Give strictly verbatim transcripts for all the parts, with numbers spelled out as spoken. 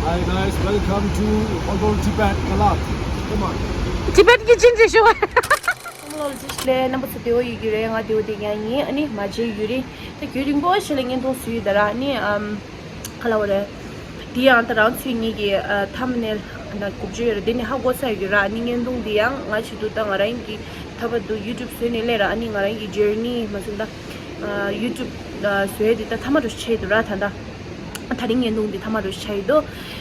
Hi guys, welcome to Hogdol Tibet Kalat. Come on. Tibet གི་ཅིན་རེ་ཤོ། ཚང་མ་ལ་ཅིག་ལས་རྣམ་པ་ཚོ་བདེ་བོ་ཡོད་ཀྱི་རེད། ང་བདེ་བོ་བདེ་རྐྱང་ཡིན། ཨ་ནི་མ་བརྗེད་ཡུན་རིང་། ད་རྒྱུན་རིང་པོ་ཞིག་ལ་བརྙན་ཐུང་བཟོས་ཡོད་ད་ར། ཨ་ནི་ཨམ་ག་ལ་བ་རེད། དེ་ཡང་ད་རང་ཚོའི་ངེད་ཀྱི་ཐམ་ནེལ་ན་དགུ་བཅུ་ཡོད་རེད། དེ་ནི་ཧ་གོ་ཚར་ཡོད་ར། ཨ་ནི་བརྙན་ཐུང་འདི་ཡང་ང་བྱེད་དུས་ད་ང་རང་གི་ད་བར་དུ་ཡུ་ཊུབ་བཟོས་ནས་སླེབས་ར། ཨ་ནི་ང་རང་གི་ཇར་ནི་མ་སོང་ད་ཡུ་ཊུབ་བཟོས་དེ་ད་ཐ་མ་རུ་ཆགས་ཡོད་ར། ད་ད། ད་རིང་བརྙན་ཐུང་འདི་ཐ་མ་རུ་ཆགས་ཡོད་དོ།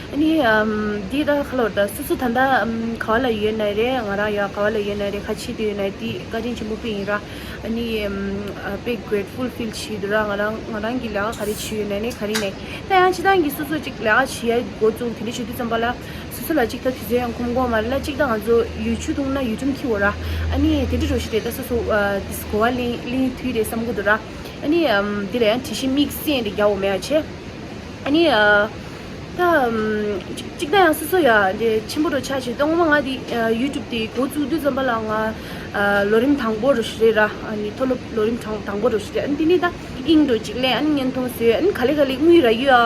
ཨ་ནི་ཨམ་འདི་ད་ཁ་ལོར་ད་སོ་སོ་ད་ད་ཨམ་ག་བ་ལ་ཡོད་ན་རེད། ང་རང་ཡ་ག་བ་ལ་ཡོད་ན་རེད། ཁ་ཆེ་དུ་ཡོད་ན་དེ་བཀའ་དྲིན་ཆེན་པོ་དཔེ་ཡིན་ར། ཨ་ནི་ཨམ་དཔེ་གྲེཊ་ཕུལ་ཕིལ་བྱེད་དུ་ར། ང་རང་ང་རང་གི་ལས་ཀ་ག་རེ་བྱེད་ཡོད་ན་ནི་ག་རེ་ནས་ད་ཡང་ཅི་ད་གི་སོ་སོ་ཅིག་ལས་ཀ་བྱེད་ཡ་འགོ་བཙུགས་དེ་འདྲ་བྱེད་དུས་ཙམ་པ་ལ་སོ་སོ་ལ་ཅིག་ད་དུས་ཚོད་ཡང་ཁོམ་གོ་མ་རེད་ལ། ཅིག་ད་ང་ཚོ་ཡུ་ཊུབ་འཐུང་ན་ཡུ་ཊུབ་འཁྱེར་འོ་ར། ཨ་ནི་དེ་འདྲ་འགྲོ་ཞིག་རེད། ད་སོ་སོ་ཨ་དེ་གོ་བ་ལེན་ལེན་དུས་རེད་བསམ་གི་འདུག་ར། ཨ་ནི་ཨམ་དེ་ལ་ཡང་དྲི་ཞིམ་དམིགས་བསལ་འདི་རྒྱག་འོ་མེད་ཨ་ཆེ། ཨ་ནི་ཨ་ད་ཨམ་ཅིག་ཅིག་ད་ཡང་སོ་སོ་ཡ་འདི་ཆེན་པོ་རུ་ཆགས་ཤིག་ད་ངོ་མ་ང་འདི་ཡུ་ཊུབ་དེ་འགོ་བཙུགས་དུས་ཙམ་པ་ལ་ང་ཨ་ལོ་རིམ་དང་པོ་རུ་ཞིག་རེད་ར། ཨ་ནི་མཐོ་སློབ་ལོ་རིམ་དང་དང་པོ་རུ་ཞིག་རེད། ཨ་ནི་དེ་ནི་ད་ཨིང་འགྲོ་ཅིག་ལས་ཨ་ནི་བརྙན་ཐུང་བཟོས། ཨ་ནི་ག་ལེ་ག་ལེ་དངུལ་རག་ཡོད་ཨ་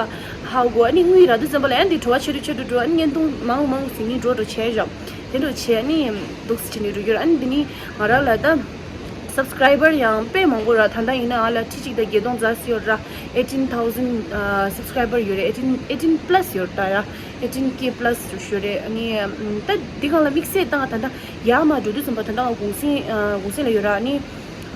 ཧ་གོ། ཨ་ནི་དངུལ་རག་དུས་ཙམ་པ་ལ་ཡང་འདི་བྲོ་བ་ཆེ་རུ་ཆེ་རུ་འགྲོ། ཨ་ནི་བརྙན་ཐུང་མང་མང་ཟིན་ནི་འགྲོ་འགྲོ་བྱས་ར། དེ་འདྲ་བྱས་ནི་འདུག་སེ་བྱས་ནས་འགྲོ་རྒྱུ་ར། ཨ་ནི་འདི་ནི་ང་རང་ལ་ད་སབ་སི་ཀ་རའི་བར་ཡང་དཔེ་མང་པོ་ར། ད་ལྟ་ཡིན་ན་ང་ལ་ཁྲི་གཅིག་དང་བརྒྱད་སྟོང་ཙམ་ཡོད་ར། ཨེ་ཊིན་ཐའུ་ཟེན་ཨ་སབ་སི་ཀ་རའི་བར་ཡོད་རེད། ཨེ་ཊིན་ཨེ་ཊིན་པ་ལ་སི་ཡོད་ར། ད་ཡ་ཨེ་ཊིན་ཀེ་པ་ལ་སི་ཡོད་རེད། ཨ་ནི་ད་འདི་སྒང་ལ་དམིགས་བསལ་ད་ང་ད་ལྟ་ཡར་མར་འགྲོ་དུས་ཙམ་པ་ད་ལྟ་ང་གུང་སེང་ཨ་གུང་སེང་ལ་ཡོད་ར། ཨ་ནི།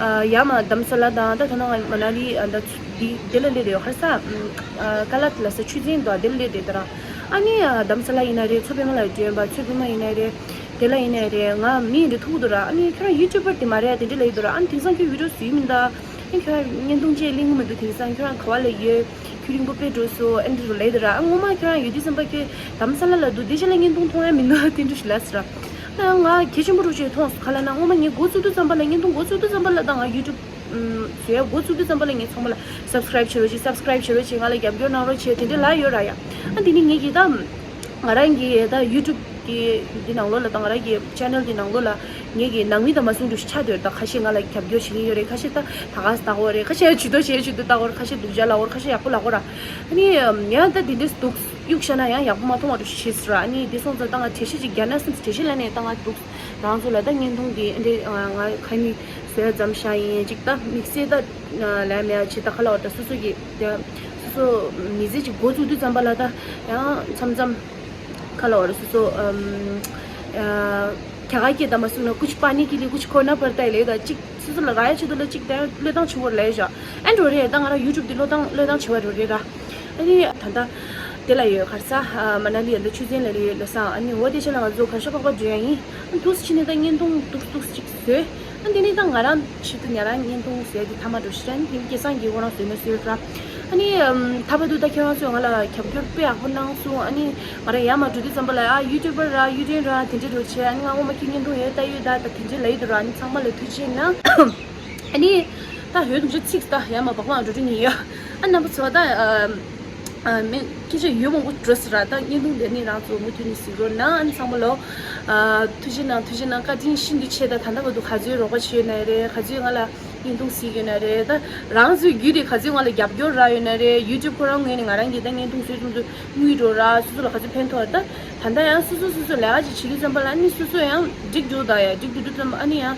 ཨ་ཡར་མར་དྷ་རམ་ས་ལ་དང་ད་ད་ནང་མ་ན་ལི་ཨ་ད་ཚུ་འདི་དེ་ལ་སླེབས་རེད། ཧར་ས་ཨ་ཀ་ལ་ལ་ས་ཆུ་ཚན་དང་དེ་ལ་སླེབས་རེད་ད་ར། ཨ་ནི་ཨ་དྷ་རམ་ས་ལ་ཡིན་ན་རེད། མཚོ་པདྨ་ལ་འགྲོ་ཡོང་པ་མཚོ་པདྨ་ཡིན་ན་རེད། དེ་ལ་ཡིན་ན་རེད། ང་མི་འདི་ཐུག་འདུག་ར། ཨ་ནི་ཁྱོད་རང་ཡུ་ཊུབ་པར་དེ་མ་རེད་དེ་འདྲ་ལབ་ཡོད་འདུག་ར། ཨ་ནི་དེང་སང་ཁྱོད་བི་ཌི་ཡོ་བཟོས་མིན་ད། ཨ་ནི་ཁྱོད་རང་བརྙན་ཐུང་ཅིག་གླེང་གི་མི་འདུག་དེང་སང་ཁྱོད་རང་ག་བ་ལ་ཡོད། ཁྱོད་རིང་པོ་དཔེ་འགྲོ་སོང་། ཨ་འདྲ་རུ་ལབ་ཡོད་ར། ཨ་ངོ་མ་ཁྱོད་རང་ཡོད་དུས་ཙམ་པ་ཁྱོད་དྷ་རམ་ས་ལ་ལ་འདུག་དེ་ཅི་ལ་བརྙན་ཐུང་མཐོང་ཡ་མི་འདུག་དེ་འདྲ་ཞིག་ལབ་སོང་ར། ཨ་ང་གལ་ཆེན་པོ་འདྲ་ཅིག་མཐོང་སོང་། ག་ལབ་ན་སྔོན་མ་ངས་འགོ་བཙུགས་དུས་ཙམ་པ་ལ་བརྙན་ཐུང་འགོ་བཙུགས་དུས་ཙམ་པ་ལ་ད་ང་ཡུ་ཊུབ་བཟོ་ཡ་འགོ་བཙུགས་དུས་ཙམ་པ་ལ་ངས་ཚང་མ་ལ་སབ་སི་ཀ་རའིབ་བྱེད་རོགས་བྱེད། སབ་སི་ཀ་རའིབ་བྱེད་རོགས་བྱེད། ང་ལ་རྒྱབ་སྐྱོར་གནང་རོགས་བྱེད་དེ་འདྲ་ལབ་ཡོད་ར་ཡ། ཨ་དེ་ནི་ངས་ཀྱིས་ད་ང་རང་གི་ད་ཡུ་ཊུབ་གི་འདི་ནང་ལོགས་ལ་དང་ང་རང་གི་ཆེ་ནལ་འདི་ནང་ལོགས་ལ་ངེད་ཀྱི་ནང་མི་དང་མ་སུ་འདྲ་ཞིག་ཆགས་བསྡད་ཡོད། ད་ཁ་ཤས་ང་ལ་རྒྱབ་སྐྱོར་བྱེད་མཁན་ཡོད་རེད། ཁ་ཤས་ད་ད་ག་ཟེ་ལྟ་གོ་རེད། ཁ་ཤས་ཇུས་གཏོགས་བྱེད་ཇུས་གཏོགས་ལྟ་གོ་རེད། ཁ་ཤས་སྡུག་ཅག་ལབ་གོ་རེད། ཁ་ཤས་ཡག་པོ་ལབ་གོ་ར། ཨ་ནི་ཡང་ད་འདི་འདྲས་འདུག་གཡུག་བཞག་ན་ཡང་ཡག་པོ་མ་མཐོང་བ་འདྲ་ཞིག་བྱས་ཟེར་ར། ཨ་ནི་འདི་སོང་ཙང་ད་ང་གྲོས་གཞི་ཅིག་རྒྱག་ན་བསམ། གྲོས་གཞི་ལབ་ནས་ད་ང་འདུག་རང་ཚོ་ལ་ད་བརྙན་ཐུང་འདི་འདྲས་ང་ཁ་ཉིན་བཟོས་ཙམ་བཞག་ཡིན། ཅིག་ད་དམིགས་བསལ་ད་ལབ་མེད་ཅིག་ད་ག་ལབ་དགོས་རེད། ད་སོ་སོ་གི་ད་སོ་སོ་མི་ཚེ་ཅིག་འགོ་བཙུགས་དུས་ཙམ་པ་ལ་ད་ཡང་མཚམས་མཚམས་ག་ལབ་དགོས་རེད། སོ་སོ་ཨམ་ཨ་རྒྱ་གར་སྐད་ད་མ་སུ་ན་कुछ पाने के लिए कुछ खोना पड़ता है ལབ་ད་ཅིག་སོ་སོ་ལ་རག་ཡ་ཆེད་དུ་ལ་ཅིག་ད་བློས་བཏང་ཆེ་བོ་རེད་ལབ་ཡ་ཤག་ཨེ་འགྲོ་རེད། ད་ང་རང་ཡུ་ཊུབ་འདི་བློས་བཏང་བློས་བཏང་ཆེ་བ་འགྲོ་རེད་ར། ཨ་ནི་ད་ལྟ་དེ་ལ་ཡོད་ག་རེ་ཟ། ཨ་མ་ན་ལི་ཡ་ད་ཆུ་ཚན་ལ་ཡོད་ལ་ས། ཨ་ནི་འོ་དེ་ཆ་ལ་ང་ཚོ་གར་ཞ་པགས་པ་འགྲོ་ཡ་ཡིན། ཨ་འདུག་སེ་ཕྱིན་ནས་ད་བརྙན་ཐུང་འདུག་འདུག་སེ་ཅིག་བཟོས། ཨ་དེ་ནས་ད་ང་རང་ཆེད་དུ་ང་རང་བརྙན་ཐུང་བཟོས་དེ་ཐ་མ་འགྲོ་ཞིག་ར། ཨ་ནི་དེ་སྐལ་བཟང་གིས་ཁོ་རང་བཟོས་ན་བཟོས་ར། ཨ་ནི་ཨམ་ད་བར་དུ་ད་ཁྱེད་རང་ཚོས་ང་ལ་རྒྱབ་སྐྱོར་དཔེ་ཡག་པོ་གནང་སོང་། ཨ་ནི་ང་རང་ཡར་མར་འགྲོ་དུས་ཙམ་པ་ལ་ཨ་ཡུ་ཊུབ་པར་ར་ཡུ་ཊུན་ར་དེ་འདྲ་འགྲོ་བྱས། ཨ་ནི་ང་སྔོན་མ་ཁྱེད་བརྙན་ཐུང་ཡོད་ལྟ་ཡོད་ད་ད་དེ་འདྲ་ལབ་ཡོད་འདུག་ར། ཨ་ནི་ཚང་མ་ལ་ཐུགས་རྗེ་གནང་། ཨ་ནི་ད་འོ་དེ་འདྲ་ཚིག་ད་ཡར་མར་སྦག་སྦག་འགྲོ་འགྲོ་ནི་ཡོད། ཨ་རྣམ་པ་ཚོ་ད་ཨ་མི་སྐད་ཆ་ཡོད་མང་པོ་འགྲོ་ཟེར་ར། ད་བརྙན་ཐུང་དེ་ནི་རང་ཚོ་མུ་མཐུད་ནས་གཟིགས་རོགས་གནང་། ཨ་ནི་ཚང་མ་ལོ་ཨ་ཐུགས་རྗེ་གནང་། ཐུགས་རྗེ་གནང་། བཀའ་དྲིན་ཤིན་ཏུ་ཆེ། ད་ད་ལྟ་བར་དུ་ག་ཚོད་རོགས་པ་བྱས་ཡོད་ན་རེད། ག་ཚོད་ང་ལ་བརྙན་ཐུང་གཟིགས་ཡོད་ན་རེད། ད་རང་ཚོའི་བརྒྱུད་དེ་ག་ཚོད་ང་ལ་རྒྱབ་སྐྱོར་རག་ཡོད་ན་རེད། ཡུ་ཊུབ་ཁོ་རང་ངོས་ནས་ང་རང་གིས་ད་བརྙན་ཐུང་བཟོས་ཙམ་དུ་དངུལ་འགྲོ་ར། སོ་སོ་ལ་ག་ཚོད་ཕན་ཐོགས་ར། ད་ད་ལྟ་ཡང་སོ་སོ་སོ་སོ་ལས་ཀ་ཅིག་བྱེད་དུས་ཙམ་པ་ལ་ཨ་ནི་སོ་སོ་ཡང་འགྲིག་འགྲོ་ད་ཡ་འགྲིག་འགྲོ་དུས་ཙམ་པ་ཨ་ནི་ཡང་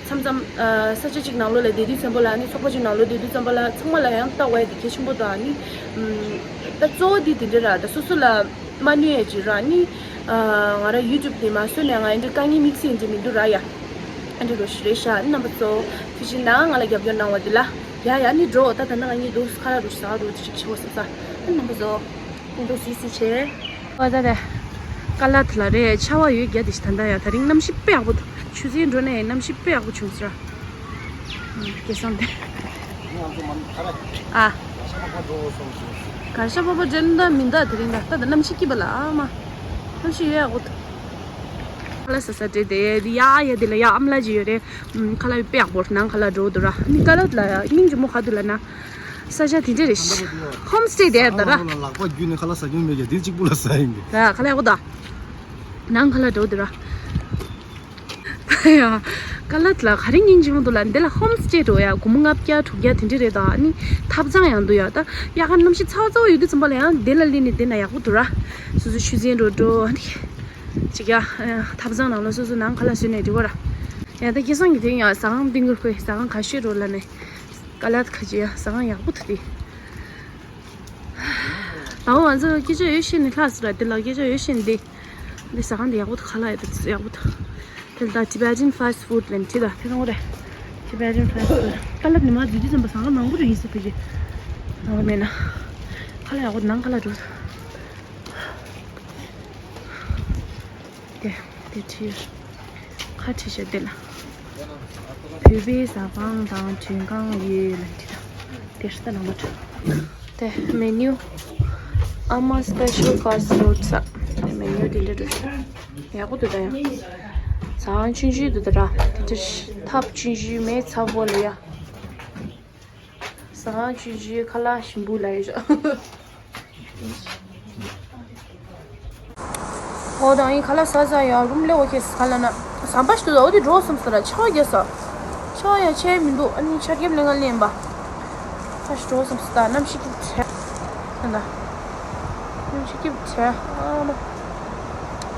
མཚམས་མཚམས་ཨ་ས་ཆ་གཅིག་ནང་ལོགས་ལ་བསྡད་དུས་ཙམ་པ་ལ་ཨ་ནི་ཚོགས་པ་གཅིག་ནང་ལོགས་བསྡད་དུས་ཙམ་པ་ལ་ཚང་མ་ལ་ཡང་ལྟ་དགོས་ཡ་དེ་གལ་ཆེན་པོ་འདུག་ཨ་ནི་ཨམ་ད་གཙོ་བོ་དེ་དེ་འདྲ་ར། ད་སོ་སོ་ལ་མ་གནོད་ཡ་ཅིག་ར། ཨ་ནི་ཨ་ང་རང་ཡུ་ཊུབ་དེ་མ་བཟོས་ནས་ང་ཨེ་འདྲ་དཀའ་ངལ་དམིགས་བསལ་ཨེ་འདྲ་མི་འདུག་ར་ཡ། ཨེ་འདྲ་རོ་ཞིག་རེད་ཤག་ཨ་ནི་རྣམ་པ་ཚོ་ཐུགས་རྗེ་གནང་། ང་ལ་རྒྱབ་སྐྱོར་གནང་བ་དེ་ལ་ཡ། ཡ་ཨ་ནི་འགྲོ། ད་ད་ནང་ང་གཉིས་འདུག་ཁ་ལག་འདུག་ཟ་འདུག་ཅིག་བྱེད་དགོས་བསམ་ས། ཨ་ནི་རྣམ་པ་ཚོ་ཨེ་འདྲ་སུས་སུ་བྱེད། ཨོ་ད་ད། ཀ་ལ་ཐི་ལ་རེད། ཆར་པ་ཡོད་རྒྱ་དེ་ཞིག་ད་ལྟ་ཡང་དེ་རིང་གནམ་གཤིས་དཔེ་ཡག་པོ་འདུག་ཆུ་ཚོད་འགྲོ་ནས་གནམ་གཤིས་དཔེ་ཡག་པོ་བྱུང་ཟེར། ཨ་སྐལ་བཟང་དེ། ཨ། གར་ཞ་པགས་པ་འགྲོ་འོ་སོང་ཟེར། གར་ཞ་པགས་པ་འགྲོ་འདོད་མི་འདུག་དེ་རིང་ད་ལྟ་ད་གནམ་གཤིས་སྐྱིད་པ་ལ་ཨ་མ། གནམ་གཤིས་ཡོད་ཡག་པོ་འདུག་ཁ་ལག་ཟ་ས་སྤྲད་དེ་ཡ་ཡ་དེ་ལ་ཡ་ཨ་མ་ལགས་ཅིག་ཡོད་རེད། ཁ་ལག་དཔེ་ཡག་པོ་ནང་ཁ་ལག་འགྲོ་འདུག་ར། ནི་ཀ་ལ་ལ་ཡ་སྙིང་རྗེ་མོ་ག་འདུག་ལབ་ན། ས་ཆ་དེ་འདྲ་རེད། ཧོམ་སི་ཊེ་དེ་ཡར་ད་ར། ལག་པ་བརྒྱུས་ནས་ཁ་ལག་ཟ་རྒྱུ་མེད་ཀྱང་དེ་གཅིག་པུ་ལ་ཟ་ཡིན་གི། ར་ཁ་ལག་ཡག་པོ་ད། ནང་ཁ་ལག་འགྲོ་འདུག་ར། ཡ། ཀ་ལད་ལ་ག་རེ་སྙིང་རྗེ་མོ་འདུག་ལ། འདི་ལ་ཧོམ་སི་ཊེ་འགྲོ་ཡ། སྒོར་མོ་ལྔ་བརྒྱ་དྲུག་བརྒྱ་དེ་འདྲ་རེད་ད། ཨ་ནི་ཐབ་ཚང་ཡང་འདུག་ཡ། ད་དབྱར་ཁ་གནམ་གཤིས་ཚ་བ་ཚ་བ་ཡོད་དུས་ཙམ་པ་ལ་ཡང་འདི་ལ་སླེབས་ནས་བསྡད་ན་ཡག་པོ་འདུག་ར། སོ་སོ་ཆུ་ཚན་འགྲོ་འགྲོ། ཨ་ནི་ཅིག་ཡ། ཐབ་ཚང་ནང་ལ་སོ་སོ་ནང་ཁ་ལག་བཟོས་ནས་འགྲིག་པ་ར། ཡ། ད་སྐལ་བཟང་གི་དེ་ཡང་ཟ་ཁང་བཏིང་གི་ཁོས་ཟ་ཁང་ག་ཤོད་འགྲོ་ལ་ནས། ཀ་ལད་ཁ་ཅིག་ཡ། ཟ་ཁང་ཡག་པོ་འདུག་དེ། ད་འོ་ང་ཚོ་སྐད་ཆ་ཡོད་བཤད་ནས་ལྷག་ཟེར་ར། དེ་ལ་སྐད་ཆ་ཡོད་བཤད་ནས་འདི། འདི་ཟ་ཁང་འདི་ཡག་པོ་འདུག་ཁ་ལག་ཡག་པོ་འདུག་དེ་ལ་Tibetan fast food ལབ་ནས་བྲིས་ད། དེ་རང་རེད། Tibetan fast food། ཀ་ལད་ནི་མ་འཛུལ་དུས་ཙམ་པ་ཟ་ཁང་མང་པོ་རེད་ཡིན་ས། ཕ་གི་ནང་ལ་མེད་ན། ཁ་ལག་ཡག་པོ་ནང་ཁ་ལག་འགྲོ། དེ་དེ་བྲིས། ཁ་བྲིས་བྱས་དེ་ལ། བོད་པའི་ཟ་ཁང་དང་མགྲོན་ཁང་ཡོད་ལབ་བྲིས་ད། དེ་ལྟ་ནང་མ་འགྲོ། དེ་མེ་ནིའུ། Ama special crossroads ཨ། དེ་མེ་ནིའུ་དེ་འདྲ་འགྲོ་ཤག་ཡག་པོ་འདུག་ད་ཡང་། ཟ་ཁང་ཆུང་ཆུང་འདུག་ད་ར། དེ་འདྲ་ཐབ་ཆུང་ཆུང་མེ་ཚ་པོ་ལ་ཡ། ཟ་ཁང་ཆུང་ཆུང་ཁ་ལག་ཞིམ་པོ་ལ་ཡོད་ཤག་འོ་ད་ཡིན། ཁ་ལག་ཟ་ཟ་ཡ་རུམ་ལེ་འོ་ཁེ་ཁ་ལག་ན་ཟམ་པ་ཞིག་འདུག་འོ་དེ་འགྲོ་སོང་ཟེར་ར། ཆར་པ་རྒྱག་ས། ཆར་པ་ཡང་ཆད་མི་འདུག་ཨ་ནི་ཆར་ཁེབས་ལེན་ག་ལེན་པ། ཁ་ཞིག་འགྲོ་སོང་ཟེར་ད། གནམ་གཤིས་ཁེབས་ཆེ། ད་གནམ་གཤིས་ཁེབས་ཆེ་ཨ་མ།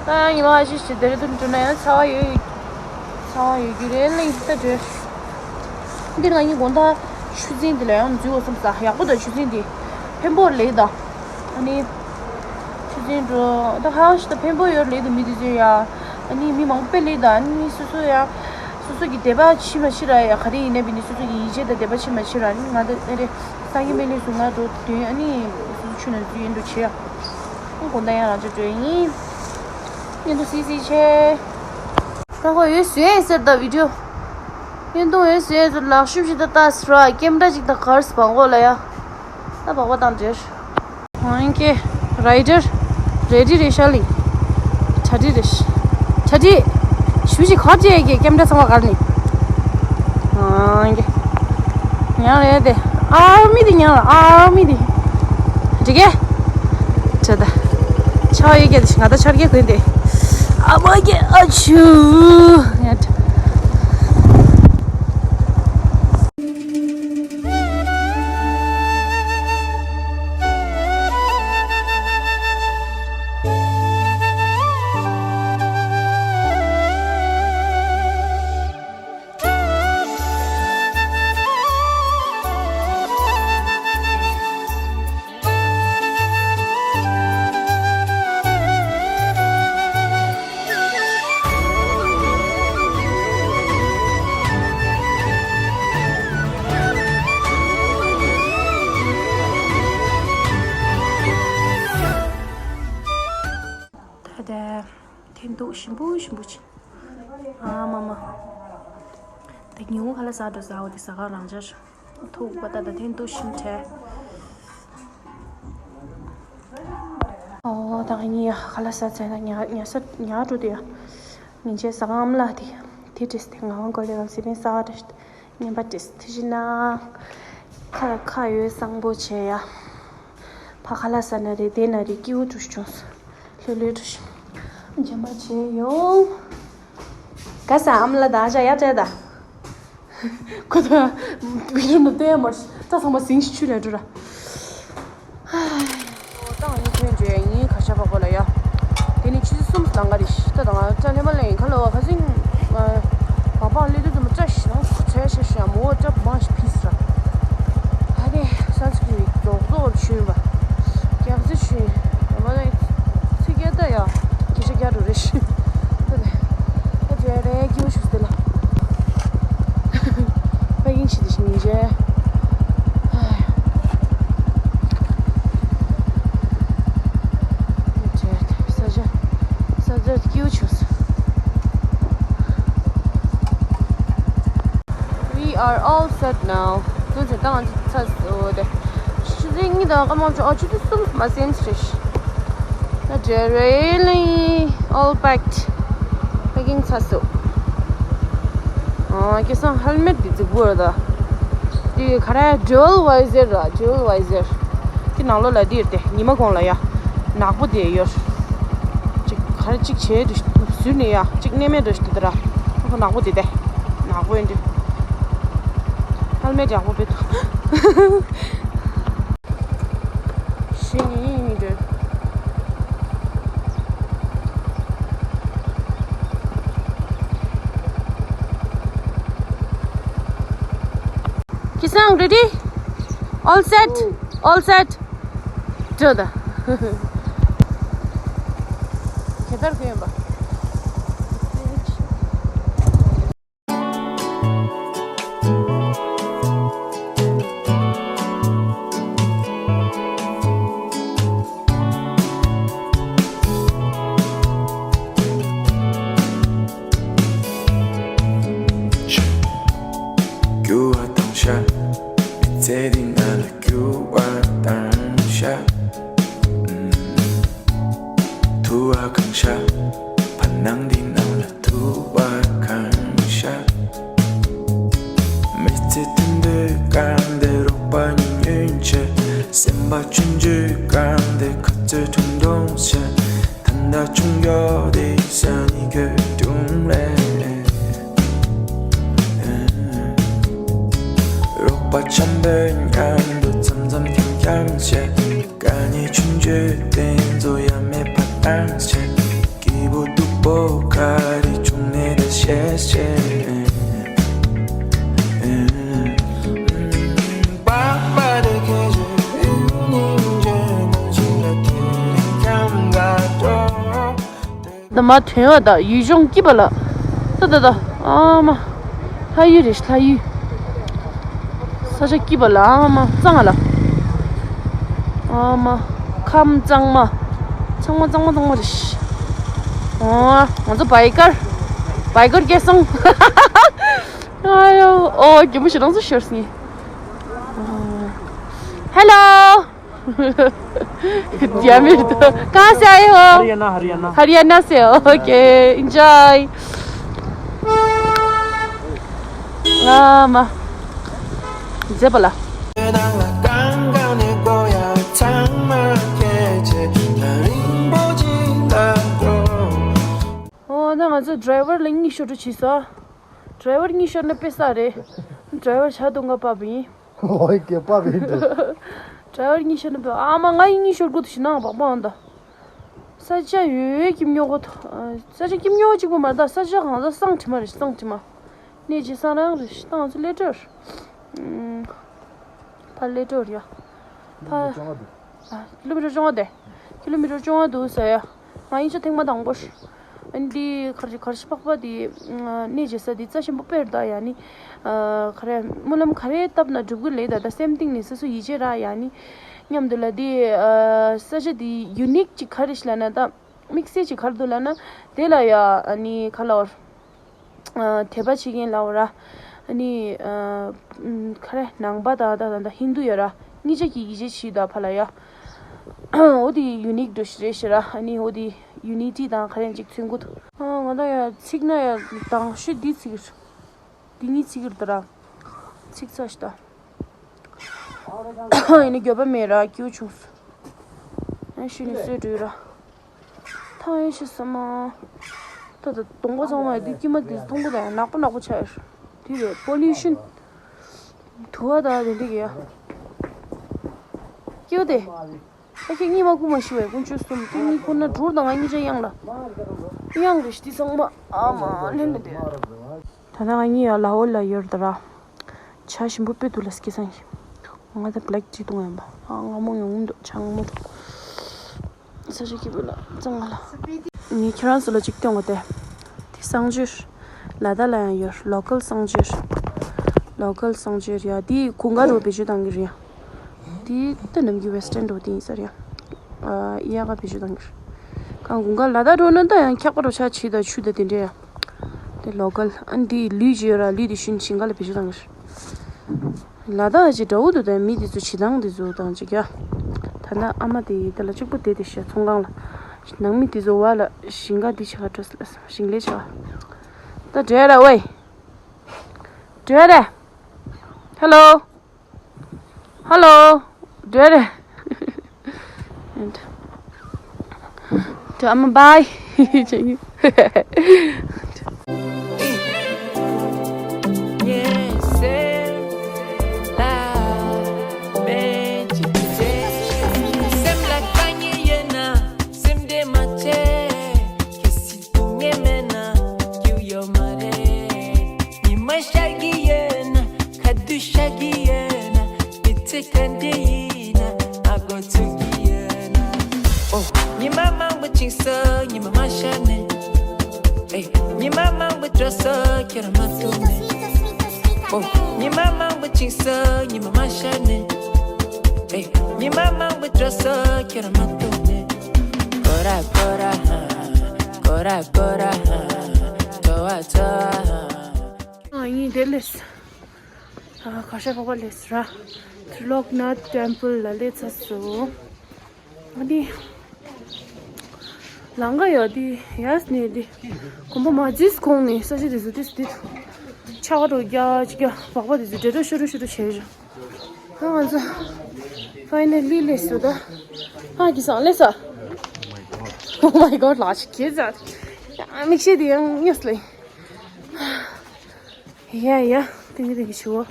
ད་ཡིན་ལ་ཞིག་ཞིག་དེ་རེད་དུ་འགྲོ་ན་ཡང་ཚ་བ་ཡོད། ཚ་བ་ཡོད་རྒྱུ་རེད་ལེ་ད་འགྲོ། འདིར་ང་གཉིས་དགོང་དག་ཆུ་ཚན་འདི་ལ་ཡང་འཛུལ་བ་སོང་ཙང་ཡག་པོ་འདུག་ཆུ་ཚན་འདི་འཕན་པོ་ལེགས་དང་། ཨ་ནི་ཆུ་ཚན་འགྲོ་ད་ཧང་ཞིག་ད་འཕན་པོ་ཡོད་ལེགས་འདུག་མི་འདི་ཚོ་ཡ། ཨ་ནི་མི་མང་པོ་ལེགས་དང་། ཨ་ནི་སོ་སོ་ཡ། སོ་སོ་གི་དད་པ་ཕྱི་མ་ཕྱི་ར་ཡ། ག་རེ་ཡིན་ན་བི་ནི་སོ་སོ་གི་ཡིད་ཆེས་དང་དད་པ་ཕྱི་མ་ཕྱི་ར། ཨ་ནི་ང་ད་ཨེ་རེད། སངས་རྒྱས་སྨན་གླིང་སུ་ང་འགྲོ་དུས་ཨ་ནི་སོ་སོ་ཆུ་ནང་འཛུལ་ཡིན་འགྲོ་བྱེད་ཡ། ཨ་དགོང་དག་ཡང་རང་ཅག་འགྲོ་ཡིན། ཡིན་འདུག་སི་སི་ཆེ། ཀྲུང་གོ་ཡོད་སུ་ཡོད་ཟེར་ད་བི་ཌིའོ། ཡིན་འདུག་ཡོད་སུ་ཡོད་ཟེར་ལག་ཤུབས་ཤིག་ད་ལྟ་སི་ར་ཀེམ་ར་ཅིག་ད་གར་སི་བང་གོ་ལ་ཡ། ད་བག་པ་བཏང་འདྲེར། ཧང་ཀེ་རའི་ཌར་རེ་ཌི་རེ་ཤ་ལི། གྲ་སྒྲིག་རེ་ཤ། གྲ་སྒྲིག་ཞུ་ཞིག་གར་ཅེ་ཀེ་ཀེམ་ར་ཚང་མ་གར་ནི། ཧང་ཀེ་ཉང་རེད་དེ། ཨར་མི་དེ་ཉང་ལ་ཨར་མི་དེ། འགྲིག་གེ་ཁྲ་ད། ཆ་ཡོད་ཀྱི་ང་ད་ཆར་གེ་གོན་ཏེ། ཨ་མ་གེ་ཨ་ཆུ། ཡ། ད་ལྟ་འཐེན་ཐུག་ཞིམ་པོ་ཞིམ་པོ་ཅིག་ཨ་མ་མ། ད་ཉིན་གུང་ཁ་ལག་ཟ་འགྲོ་ཟ་འོ་དེ་ཟ་ཁང་རང་འཇགས་ཐུག་པ་ད་ད་འཐེན་ཐུག་ཞིམ་ཁྲལ། ཨོ་ད་ངས་ཁ་ལག་ཟ་ཚར་ན་ཉ་ཉ་ས་ཉ་འགྲོ་དེ་ཡ། ཉིན་བྱེད་ཟ་ཁང་ཨམ་ལགས་དེ་དེ་བྲིས་ཏེ་ང་རང་གོ་ལེ་རང་སི་པན་ཟ་བ་བྲིས་ཏེ་ཉན་པ་བྲིས་དེ་བཞིན་ན་ཁ་ཁ་ཡོད་བཟང་པོ་བྱས་ཡ། ཕ་ཁ་ལག་ཟ་ན་རེད་དེ་ན་རེད་སྐྱིད་པོ་འགྲོ་བྱུང་སོང་། ལྷོད་ལྷོད་འགྲོ་བྱུང་། འཇམ་པ་བྱས་ཡོང་། ག་ས་ཨམ་ལགས་ད་ཨ་ཅག་ཡ་བྲལ་ད། ཁོ་ད་བི་ཌིའོ་ནང་བསྟན་ཡ་མ་ད་ཚང་མ་ཟིང་ཞིག་ཆུ་ལས་འགྲོ་ར། ད་ང་གཉིས་ཐོན་རྗེས་ཡིན་ཁ་ཤ་བག་པ་ལ་ཡ། དེ་ནི་ཆུ་ཚོད་གསུམ་ལང་ག་རེ་ཤི་ད་དང་ང་ལས་མ་ལས་ཡིན་ཁ་ལོ་བ་ཁ་སིང་། བག་པ་ལས་དུས་ཙམ་པ་བཀྲ་ཤིས་ནང་ཁོ་ཚད་ཤ་ཤ་མོ་བཀྲ་མ་ཤི་ཕིས་ར། ཧ་ནི་ས་ཚིགས་རིག་རྫོགས་རྫོགས་ཆུ་ཡིན་པ། རྒྱག་རྩི་ཆུ་ཡིན་བག་པ་ལ་ཡིན། ཚིག་སྐད་ད་ཡ། སྐད་ཆ་རྒྱག་འགྲོ་རེ་ཤི། ད་དེ། ད་དེ་རེ་སྐྱིད་པོ་ཞིག་སྟེ་ལ། པེ་ཀིང་བྱེད་དེ་ཞིག་མི་བྱེད། ས་ཆ་ས་ཆ་སྐྱིད་པོ་བྱུང་སོང་། We are all set now. དོན་ཚན་ད་ང་ཚོ་ཚར་སོང་སྟེ། ཆུ་ཚོད་གཉིས་དང་སྐར་མ་བཅུ་ཨ་ཆུ་ཚོད་གསུམ་མ་ཟིན་ཚེ་རེད། ད་རེ་རེ་ལིང་all packed. པེ་ཀིང་ཚར་སོང་། ཨ་སྐལ་བཟང་ཧེལ་མེད་འདི་རྫིག་པོ་རེད་ད། འདི་ག་རེ་dual visor ར་dual visor. འདི་ནང་ལོགས་ལ་འདི་ཡོད་དེ་ཉི་མ་གུང་ལ་ཡ། ནག་པོ་དེ་ཡོད། གཅིག་ག་རེ་གཅིག་བྱས་འདུག་ཟུར་ནས་ཡ་གཅིག་གནས་མེད་འགྲོ་ཞིག་འདུག་ད་ར། ཁོ་ནག་པོ་དེ་དེ། ནག་པོ་ཡིན་དུས། ཧེལ་མེད་ཡག་པོ་བེད་འདུག་ཤིང་ཡིན་མི་འདོད། ཁྱི་སང་ready? All set? All set? འགྲོ་ད། ཁྱེད་ལྟར་གུ་ཡོན་པ། རྒྱུ་བ་དང་ཤ། མི་ཚེ་འདི་ན་ལ་རྒྱུ་བ་དང་ཤ། ཐུ་བ་གང་ཤ། བར་སྣང་འདི་ནང་ལ་ཐུ་བ་གང་ཤ། མི་ཚེ་དུད་འགྲོའི་སྒང་དེ་རོགས་པ་ཉུང་ཉུང་བྱས། སེམས་པ་ཆུང་ཆུང་སྒང་དེ་ཁ་རྩོད་ཁྲུང་ཁྲུང་བྱས། ད་ལྟ་ཆུང་ཡོད་དེ་ས་ནི་གོས་དྲུང་ལས། རོགས་པ་འཆམ་པོའི་མཉམ་དུ་འཆམ་འཆམ་འཁྱམ་འཁྱམ་བྱས། དཀའ་ངལ་ཆུང་ཆུང་དེ་ཚོ་ཡ་མེད་པ་བཏང་བྱས། སྐྱིད་པོ་སྡུག་པོ་ག་རེ་བྱུང་ནས་ད་ཤེས་ཤེས། ད་མ་ཐོན་བ་ད་ཡུལ་ལྗོངས་སྐྱིད་པ་ལ། ད་ད་ད། ཨ་མ། ལྷ་ཡུལ་རེད་ལྷ་ཡུལ། ས་ཆ་སྐྱིད་པ་ལ་ཨ་མ་གཙང་ལ། ཨ་མ། ཁམས་གཙང་མ། གཙང་མ་གཙང་མ་གཙང་མ་རེད། ཨོ། ང་ཚོ་བའི་ཀར། བའི་ཀར་སྐལ་བཟང་། ཨ་ཡོ། ཨོ་རྒན་པོ་ཞེ་དྲག་ཚོ་ཤོར་སོང་། Hello. རྒྱ་མི་དུ་གང་ས་ཡོ། ཧ་རི་ཡ་ན། ཧ་རི་ཡ་ན། ཧ་རི་ཡ་ན་སེ། Okay, enjoy. ཨ་མ། མཛེས་པ་ལ། ཨོ་ན་ང་ཚོ་ཌ་རའི་ཝར་ལ་གཉིས་ཤོར་འགྲོ་བྱས་སོ། ཌ་རའི་ཝར་གཉིས་ཤོར་ན་དཔེ་ས་རེད། ཌ་རའི་ཝར་ཤ་དུང་ག་པ་བིན། ལོ་ཡི་སྐད་པ་བིན་འདུག་ཌ་རའི་ཝར་གཉིས་ཤོར་ན་དཔེ། ཨ་མ་ང་ཡི་གཉིས་ཤོར་དགོས་དུ་ཞིག་ནང་བག་བག་འོང་ད། ས་ཆ་ཡོད་ཡོད་ཀྱི་སྨྱོ་གོ། ས་ཆ་ཀྱི་སྨྱོ་གཅིག་པོ་མ་རེད་ད། ས་ཆ་གང་ས་སང་དྲི་མ་རེད། སང་དྲི་མ། གནས་ཀྱི་སང་རང་རེད། ད་ང་ཚོ་སླེ་དྲོར། ཕར་སླེ་དྲོར་ཡ། ཕར། ཨ། ཀི་ལོ་མི་ཊར་བཅོ་ལྔ་དེ། ཀི་ལོ་མི་ཊར་བཅོ་ལྔ་འདུག་ཟེར་ཡ། ང་ཡིན་ཆ་ཐེངས་མ་དང་པོ། ཨ་ནི་འདི་གར་གར་ཤི་པག་པ་འདི། གནས་བྱེད་ས་འདི་རྩ་ཆེན་པོ་དཔེར་ད་ཡ་ནི། ག་རེ་སྨོན་ལམ་ག་རེ་བཏབ་ན་འགྲུབ་གི་ལེ་ད། ད་སེམས་གཏིང་ནས་སོ་སོ་ཡིད་ཆེས་ར་ཡ་ནི། མཉམ་དུ་ལ་འདི། ས་ཆ་འདི་ཡུ་ནིག་ཅིག་ག་རེ་ཞིག་ལབ་ན་ད། དམིགས་བསལ་ཅིག་ག་རེ་འདུག་ལབ་ན། དེ་ལ་ཡ་ཨ་ནི་ག་ལབ་དོ། དད་པ་བྱེད་མཁན་ལབ་ར། ཨ་ནི། ག་རེ་ནང་པ་དང་ད་ད་ད་ཧིན་དུ་ཡོད་ར། གཉིས་ཆ་གི་ཡིད་ཆེས་བྱེད་ད་ཕ་ལ་ཡ། འོ་དེ་ཡུ་ནིག་འདྲ་ཞིག་རེད་ཤི་ར། ཨ་ནི་འོ་དེ་ཡུ་ནི་ཊི་དང་ག་རེ་ཅིག་མཚོན་གི་འདུག་ང་ད་ཡ་ཚིག་ན་ཡ་དང་ཤོས་འདི་ཚིག་འདི་གཉིས་ཚིག་རེད་ད་ར། ཚིག་ཚ་ཞིག་ད། ཡིན་ནི་འགྱོད་པ་མེད་ར། སྐྱིད་པོ་བྱུང་སོང་། ཨ་ཤི་ནི་སོས་འགྲོ་ར། ཐང་ཡོད་ཤི་ས་མ། ད་ད་གདོང་པ་ཚང་མ་ཡ་འདི་དཀྱིལ་མ་འདི་མཐོང་གི་ད་ཡ་ནག་པོ་ནག་པོ་ཆགས་ཡོད། དེ་རེད་པོ་ལུ་ཤན། དུ་བ་ད་དེ་འདྲ་གི་ཡ། སྐྱིད་པོ་དེ། ད་ཁྱེད་གཉིས་མ་ཁུག་མ་ཤི་བས་ཀུན་སྤྱོད་གསུམ་དེ་གཉིས་ཁུག་ན་གྲུར་དང་ང་གཉིས་ཆ་གཡང་ལ། གཡང་རེད་ཤི་འདི་ཚང་མ་ཨ་མ་ལེན་ལ་དེ། ད་ལྟ་ང་གཉིས་ཡ་ལ་འོ་ལ་ཡོད་རེད་ད་ར། ཇ་ཞིམ་པོ་དཔེ་འདུག་ལ་སྐལ་བཟང་གིས། ང་ད་བྷེ་ལེག་ཅི་བཏུང་ཡིན་པ། ཨ་མངར་མོ་ཡོང་གི་འདུག་ཇ་མངར་མོ་འདུག་ས་ཆ་སྐྱིད་པོ་ལ་གཙང་མ་ལ། ངས་ཁྱེད་རང་ཚོ་ལ་ཅིག་སྟོན་གོ་དེ། དེ་གསང་སྤྱོད། ལ་དྭགས་ལ་ཡང་ཡོད། ལོ་ཀལ་གསང་སྤྱོད། ལོ་ཀལ་གསང་སྤྱོད་ཡ་དེ་གུང་དཀར་རུ་བེད་སྤྱོད་བཏང་གི་རེད་ཡ། དེ་ད་ནམ་རྒྱུན་ཝེ་སི་ཊན་རུ་དེ་ཡིན་ས་རེད་ཡ། ཨ་ཡ་ག་བེད་སྤྱོད་བཏང་གི་རེད། གང་གུང་དཀར་ལ་དྭགས་འགྲོ་ན་ད་ཡང་འཁྱག་པ་རུ་ཆ་ཆི་ད་ཆུ་ད་དེ་འདྲས་ཡ། དེ་ལོ་ཀལ། ཨ་ནི་དེ་ལུད་ཅིག་ཡོད་ར། ལུད་དེ་ཤུན་ཞིང་ཁ་ལ་བེད་སྤྱོད་བཏང་གི་རེད། ལ་དྭགས་ཅིག་འདྲ་བོ་འདུག་ད་མི་དེ་ཚོ་བྱེད་སྟངས་དེ་ཚོ་དང་ཅིག་ཡ། ད་ལྟ་ཨ་མ་དེ་ཡི་དེ་ལ་གཅིག་པོ་བསྡད་དེ་ཤ་ཚོང་ཁང་ལ། ནང་མི་དེ་ཚོ་བ་ལ་ཞིང་ཁ་འདི་ཆ་ག་འགྲོ་ས་ལ་ཞིང་ལས་བྱ་བ། ད་འདྲེ་ར་ཝེ། འདྲེ་ར། ཧེ་ལོ། ཧེ་ལོ། འདྲེ་ར། ད་ཨ་མ་བྷའི། ཉི་མ་མང་པོ་ཕྱིན་སོང་ཉི་མ་མ་ཤར་ནས། ཨེ། ཉི་མ་མང་པོ་འགྲོ་སོང་ཁྱེད་རང་མ་ཐུག་ནས། ཨོ། ཉི་མ་མང་པོ་ཕྱིན་སོང་ཉི་མ་མ་ཤར་ནས། ཨེ། ཉི་མ་མང་པོ་འགྲོ་སོང་ཁྱེད་རང་མ་ཐུག་ནས། ཀོ་ར་ཀོ་ར་ཧ། ཀོ་ར་ཀོ་ར་ཧ། ཚོ་བ་ཚོ་བ་ཧ། ཨ་ཡིན་དེ་ལས། ཨ་ཁ་ཤས་ཕོག་པ་ལས་ར། ཏྲི་ལོག་ནཱཐ་ཊེམ་པལ་ལ་སླེབས་ཚར་སོང་། ཨ་ནི། ལམ་ཁ་ཡོད་དེ་ཡར་ནས་དེ། གོམ་པ་མ་བརྫིས་གོང་ནས་ས་ཆ་དེ་ཚོ་དེ་ཚོ་དེ་ཚོ། ཆར་པ་འདྲ་རྒྱག་ཅིག་རྒྱག་སྦག་སྦག་དེ་ཚོ་འདྲེ་འདྲ་ཤོར་འདྲ་ཤོར་འདྲ་བྱས་ར། ཨ་ང་ཚོ་ཕའི་ནལ་ལི་སླེབས་སོང་ད། ཨ་ཁྱི་སང་སླེབས་སོང་། Oh my god ལགས་ཀྱི་ཟ། མིག་ཤེལ་དེ་ཡང་ཉོས་ལེ། ཡ་ཡ། ཏིང་གི་ཏིང་གི་ཞུ།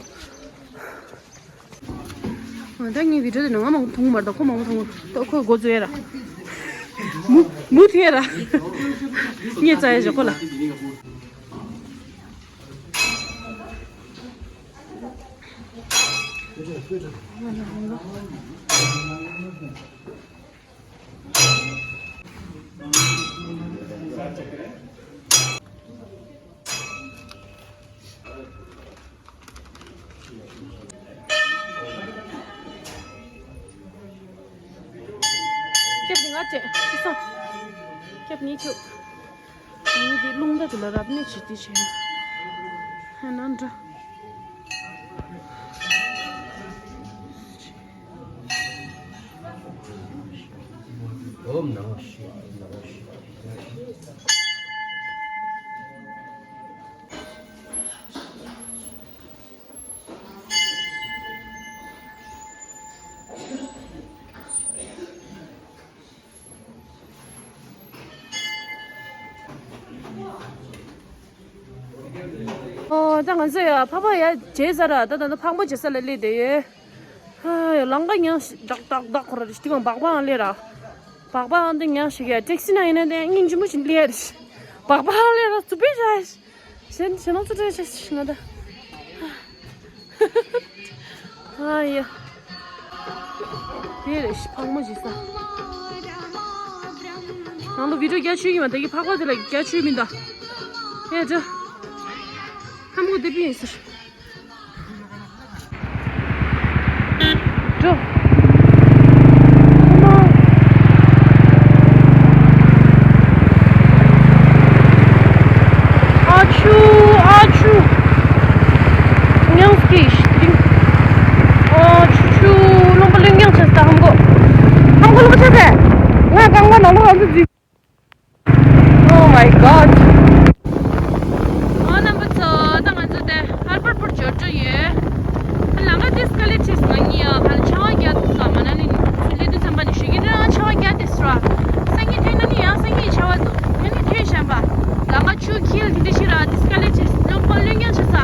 ཨ་ད་ངའི་བི་ཌིའོ་དེ་ནང་མང་པོ་མཐོང་མ་རེད་ད་ཁོ་མང་པོ་མཐོང་ད་ཁོས་འགོ་བཙུགས་ཡ་ར། མུ་མུ་ཐེ་ར། ངས་རྩ་ཡ་བཞག་ཁོ་ལ། ཁྱེད་ཀྱི་ང་བཅས་ཅི་སོང་། ཁྱེད་ནི་ཁྱོད། ངའི་དེ་རླུང་རྟ་དེ་ལ་རབ་གནས་བྱེད་དུས་བྱས། ཧ་ན་འདྲ། ཨོམ་ནམ་ཤི་ནམ་ཤི། ཨོ་ད་ང་ཚོ་ཡ་ཕ་ཕ་ཡ་བྱས་ས་ར་ད་ད་ད་ཕག་མོ་བྱེད་ས་ལ་སླེབས་བསྡད་ཡོད། ཧ་ཡ་ལམ་ཁ་ཉག་ཞིག་ཏག་ཏག་ཏག་ཁོ་ར་རེ་ཞིག་དེ་གང་སྦག་སྦག་སླེབས་ར། སྦག་སྦག་འདི་ཉག་ཞིག་ཡ་ཊེག་སི་ན་ཡིན་ན་དེ་སྙིང་རྗེ་མོ་ཞིག་སླེབས་ཡ་རེ། སྦག་སྦག་སླེབས་ར་ཚུར་ཕེབས་ཤག་ཞེ་ཞེ་ནང་ཚོ་བྲེལ་ཆེ་ང་ད། ཨ་ཡ། དེ་རེད་ཕག་མོ་བྱེད་ས། ནང་ལོ་བི་ཌིའོ་རྒྱ་ཆེ་གི་མ་ད་གི་ཕག་པ་དེ་ལ་རྒྱ་ཆེ་མིན་ད། ཨེ་ཅོ། ཧམ་གོ་དེ་པི་ཡིན་ཟེར། འགྲོ། ཨ་ཆུ། ཨ་ཆུ། ཉང་སྐྱིད་ཤིང་། ཨ་ཆུ་ཆུ། རློན་པ་རློན་རྐྱང་བྱས་ད་ཧམ་གོ། ཧམ་གོ་རློན་པ་བྱས་ད། ང་རྐང་པ་ནང་ལོགས་ང་ཚོ་འཛུལ། Oh my god. ཨོ་རྣམ་པ་ཚོ་ད་ང་ཚོ་དེ་ཧར་པར་པོར་འབྱོར་འགྲོ་ཡོད། ལམ་ཁ་དེ་སྐ་ལེ་ཆེས་ང་གཉིས་ཡ་ཕར་ཆར་པ་རྒྱག་འདུག་ས་མ་ན་ནི་ཚུར་སླེབས་དུས་ཙམ་པ་ནི་ཞོགས་ཀས་རང་ཆར་པ་རྒྱག་དེ་སུ་ར། སང་ཉིན་ཐོན་ན་ནི་ཡང་སང་ཉིན་ཆར་པ་འདུག་ང་ནི་ཐོན་བཞིན་པ། ལམ་ཁ་ཆུ་འཁྱིལ་དེ་འདྲ་ཞིག་ར་དེ་སྐ་ལེ་ཆེས་རློན་པ་རློན་རྐྱང་ཆེ་ས།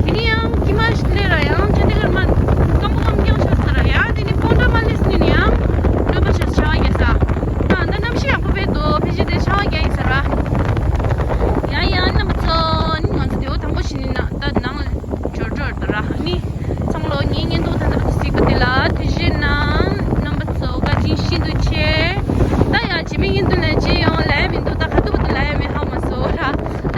དེ་ནི་ཡང་དཀྱིལ་མ་ཞིག་སླེབས་ར་ཡང་ཆ་དེ་ལ་མ་སྐམ་པོ་སྐམ་རྐྱང་ཆགས་ས་ར་ཡང་དེ་ནི་སྤོན་ཊ་མ་སླེབས་ནི་ནི་ཡང་རློན་པ་ཆེ་ས་ཆར་པ་རྒྱག་ས། ད་ད་གནམ་གཤིས་ཡག་པོ་དཔེ་འདུག་ཕལ་ཆེར་དེ་ཆར་པ་རྒྱག་ཡིན་ས་ར། ཡ་ཡ་རྣམ་པ་ཚོ་ནི་ང་ཚོ་དེ་བོ་དང་པོ་ཞིག་ནི་ན་ད་ནང་ལ་འབྱོར་འབྱོར་ད་ར་ནི་ཚང་མ་ལོ་ངའི་བརྙན་ཐུང་ད་ལྟ་བར་དུ་གཟིགས་པ་དེ་ལ་ཐུགས་རྗེ་གནང་རྣམ་པ་ཚོ་བཀའ་དྲིན་ཤིན་ཏུ་ཆེ། ད་ཡ་རྗེས་མའི་བརྙན་ཐུང་ལ་མཇལ་ཡོང་ལབ་ཡ་མི་འདུག་ད་ག་དུས་བར་དུ་ལབ་ཡ་མེད་ཧ་མ་སོང་ར། ཨ་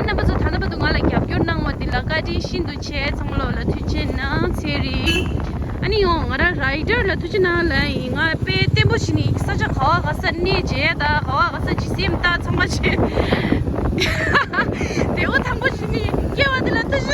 རྣམ་པ་ཚོ་ད་ལྟ་བར་དུ་ང་ལ་རྒྱབ་སྐྱོར་གནང་བ་དེ་ལ་བཀའ་དྲིན་ཤིན་ཏུ་ཆེ། ཚང་མ་ལོ་ལ་ཐུགས་རྗེ་གནང་ཚེ་རིང་། ཨ་ནི་ཡོང་ང་རང་རའི་ཌར་ལ་ཐུགས་རྗེ་གནང་ལ་ཡིན། ང་དཔེ་བརྟན་པོ་ཞིག་ནི་ས་ཆ་ག་བ་ག་ས་གནས་མཇལ་ད་ག་བ་ག་ས་ཇི་སེམས་ད་ཚང་མ་བྱེད། དེ་འོ་དང་པོ་ཞིག་ནི་སྐྱེ་བ་དེ་ལ་ཐུགས་རྗེ།